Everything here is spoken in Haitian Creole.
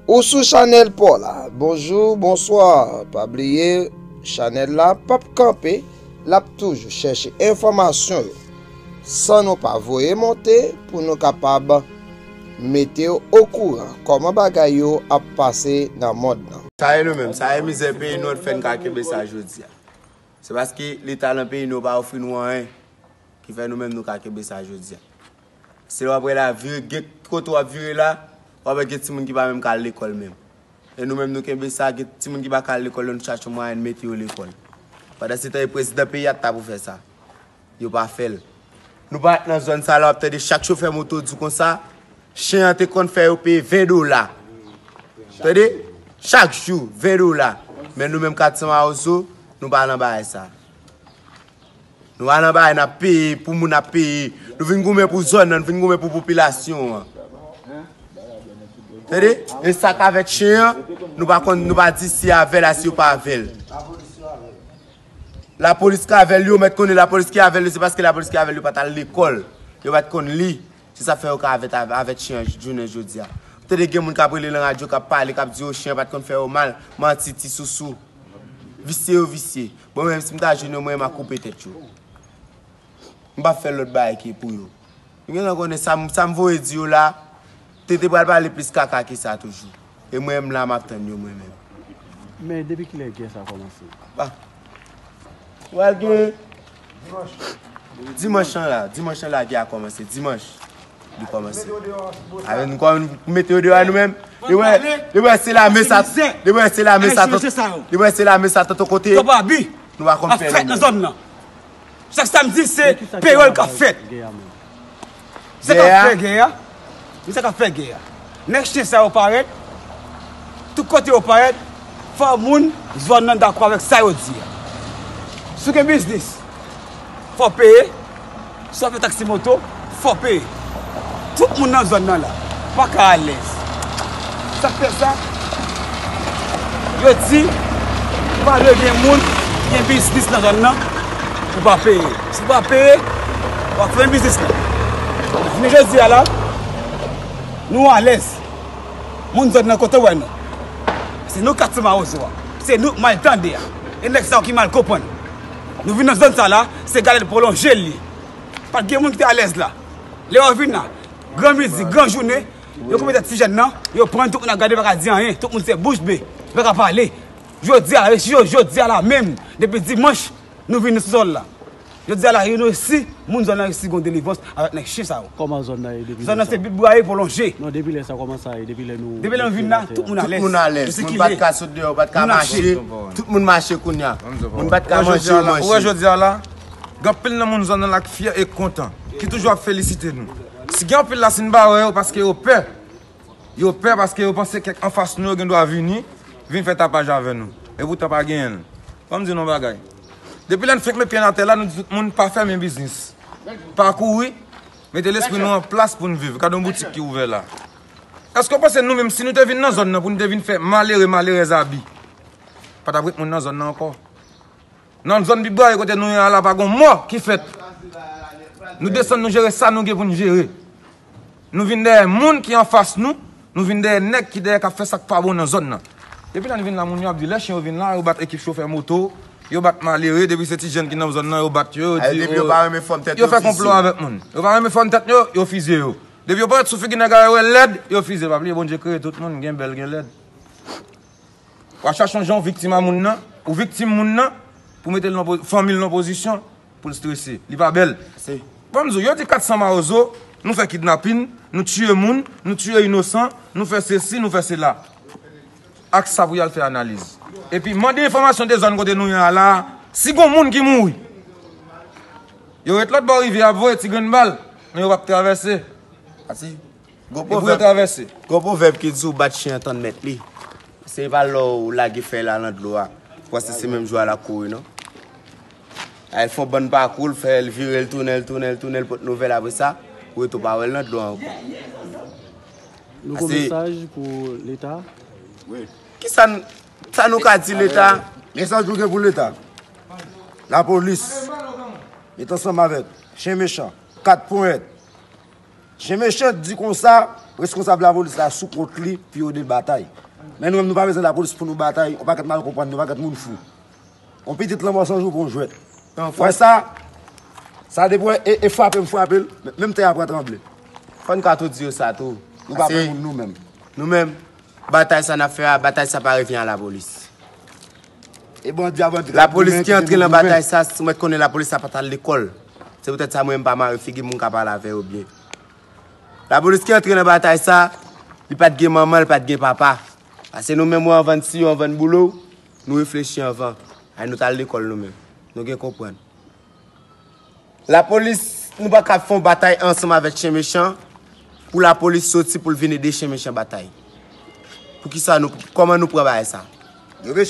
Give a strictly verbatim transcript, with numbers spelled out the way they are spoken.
Ou sou chanèl pa w la. Bonjou, bonswa. Pa bliye, chanèl la p ap kanpe, l ap toujou chèche enfòmasyon yo. San nou pa voye monte pou nou kapab mete w okouran kòman bagay yo ap pase nan mond lan. Sa e nou menm, sa e mizè peyi nou an k fè n ka kenbe sa jodi a. Se paske Leta nan peyi nou pa ofri nou anyen ki fè nou menm nou ka kenbe sa jodi a. Se lè w ap wè la, vire, gen kote w ap vire la, w ap wè gen timoun ki pa menm ka al lekòl menm. E nou menm nou kenbe sa, gen timoun ki pa ka al lekòl, nou chache yon mwayen mete yo lekòl. Pandan se tan, e prezidan peyi a t ta pou fè sa. Yo pa fè l. Nou parèt nan zòn sa la, w ap tande chak chofè moto di w konsa, chen an te konn fè yo peye ven dola. Tande? Chak jou, ven dola. Men nou menm kat san Mawozo, nou pa nan bagay sa. Nou pa nan bagay n ap peye, pou moun ap peye. Nou vin goumen pou zòn nan, nou vin goumen pou popilasyon an. Tande? E sa k avèk chen an, nou pa konn, nou pa di si avè l a, si yo pa avè l. Lapolis k avè l, yo mèt konnen lapolis ki avè l, se paske lapolis ki avè l, yo pa t al lekòl. Yo pa t konn li. Se sa k fè yo ka avèt, avèt chen an jounen jodi a. Ou tande gen moun k ap rele nan radyo, k ap pale, k ap di yo chen an pa t konn fè yo mal, manti, ti sousou. Visye yo visye. Bon, menm si m ta jwenn yo, mwen, m a koupe tèt yo. M p ap fè lòt bagay ki pou yo. Ou gentan konnen sa m, sa m voye di yo la, Tete pral pale plis kaka ke sa toujou. E mwen, m la, m ap tann yo, mwen menm. Men depi kilè gè sa kòmanse? Ah. Pral gen dimanch lan la, dimanch lan la gè a kòmanse, dimanch li kòmanse. Avè nou kòm nou mete yo deyò a nou menm. Li wè, li wè se lame sa, li wè se lame sa, li wè se lame sa tanto kote. Nou pa konn fè nou menm. Sa k sa m di se peyòl k ap fèt. Se k ap fè gè a. Men sa k ap fè gè a. Nèg chen sa yo parèt. Tout kote yo parèt. Fò moun zòn nan dakò avèk sa yo di a. Si w gen biznis, fò w peye. Si w ap fè taksi moto, fò w peye. Tout moun nan zòn nan la pa ka alèz. Sa k fè sa? Yo di, pa dwe gen moun ki gen biznis nan zòn nan pou pa peye. Si w pa peye, w ap fèmen biznis lan. Jounen jodi a la, nou alèz. Moun zòn nan kote w wè nou. Se nou kat san Mawozo a. Se nou k mal tande a. E nèg sa yo ki mal konprann. Nou vin nan zòn sa la, se gade l pwolonje l ye. Pa t gen moun ki te alèz la. Lè yo vin la, gran midi, gran jounen, yo koupe tèt ti jèn nan, yo pran tout moun ap gade, pa ka di anyen, tout moun se bouch be, yo pa ka pale. Jodi a, resi yo, jodi a la menm, depi dimanch, nou vin sou sòl la. Jodi a la, nou resi, moun zòn nan resi gon delivrans avèk nèg chen sa yo. Kòman zòn nan ye depi lè sa? Zòn nan se Bit Bwaye pwolonje. Non, depi lè sa, kòman sa ye? Depi lè nou, depi lè nou vin la, tout moun alèz. Tout moun alèz. Moun pa t ka sot deyò, pa t ka mache. Tout moun mache kounye a. Moun pa t ka manje, yo manje. Ou wè jodi a la, gen anpil nan moun zòn nan la k fyè e k kontan, ki toujou ap felisite nou. Si gen anpil la, si n pa wè yo, paske yo pè. Yo pè paske yo panse kèk anfas nou yo gen dwa vini, vin fè tapaj avè nou. Epoutan pa genyen l. Ban m di nou yon bagay. Depi lè n fenk met pye n atè la, nou di tout moun pa fèmen biznis. Pa kouri, mete lespri nou an plas pou n viv. Gade yon boutik ki ouvè la. Èske w panse nou menm, si nou te vin nan zòn nan pou nou te vin fè malere, malerèz abi, pa t ap ret moun nan zòn nan ankò? Nan zòn Bit Bwaye kote nou ye a la, pa gon mò ki fèt. Nou desann, nou jere sa nou gen pou n jere. Nou vin dèyè moun ki anfas nou, nou vin dèyè nèg ki dèyè k ap fè sa k pa bon nan zòn nan. Depi lè n vin la, moun yo ap di lè chen yo vin la, yo bat ekip chofè moto, yo bat malere, depi se ti jèn ki nan zòn nan, yo bat yo, yo di, yo fè konplo avèk moun. Yo pa renmen fòm tèt yo, yo fizye yo. Depi yo parèt sou figi nèg la, yo wè lèd, yo fizye. Pa bliye Bondye kreye tout moun, gen bèl, gen lèd. W ap chache yon jan w viktim a moun nan, ou viktim moun nan, pou mete l nan po-, fanmi l nan pozisyon pou l strese. Li pa bèl. Ban m di w, yo di kat san Mawozo, nou fè kidnapin, nou tiye moun, nou tiye inosan, nou fè sesi, nou fè sela. Ak sa pou y al fè analiz. Epi mande enfòmasyon de zòn kote nou ye a la, si gon moun ki mouri. Yo ret lòt bò rivyè a ap voye ti grenn bal, men yo p ap travèse. Gon pwovèb, gon pwovèb ki di ou bat chen an tann mèt li. Se pa lè w lage fèy la nan dlo a, ou panse se menm jou a l ap kouri non. Ay fè yon bann pakou, l fè l vire, l tounen, l tounen, l tounen, l pot nouvèl, apre sa, ou rete w pa wè l nan dlo a ankò. Nou gon mesaj pou Leta? Kisa n, sa nou ka di Leta? Mesaj nou gen pou Leta. Lapolis, met ansanm avèk chen mechan, kat ponyèt. Chen mechan di konsa, Reskonsab lapolis la sou kont li pou yo de batay. Men nou menm, nou pa bezwen lapolis pou nou batay. Yon pakèt mal konprann, yon pakèt moun fou. Yon pitit lanmò san jou pou yon jwèt. Wè sa, sa depi wè, e, e frape m frape l, menm tè a pran tranble. Fò n ka tou di yo sa tou. Nou pa pè moun nou menm. Nou menm, batay sa n ap fè a, batay sa pa revyen a lapolis. E bandi a bandi k ap goumen, ki te pou goumen. Lapolis ki antre nan batay sa, si mwen konnen lapolis sa pa t al lekòl. Se poutèt sa mwen menm pa mare figi m, m ka pale avè yo byen. Lapolis ki antre nan batay sa, li pa t gen manman, li pa t gen papa. Paske nou menm, wè, anvan n siye w, anvan n boule w, nou reflechi anvan. Ay, nou t al lekòl nou menm. Nou gen konprann. Lapolis, nou pa ka fè yon batay ansanm avèk chen mechan, pou lapolis soti pou l vin ede chen mechan batay. Poukisa nou, kòman nou pran bagay sa? Yo vle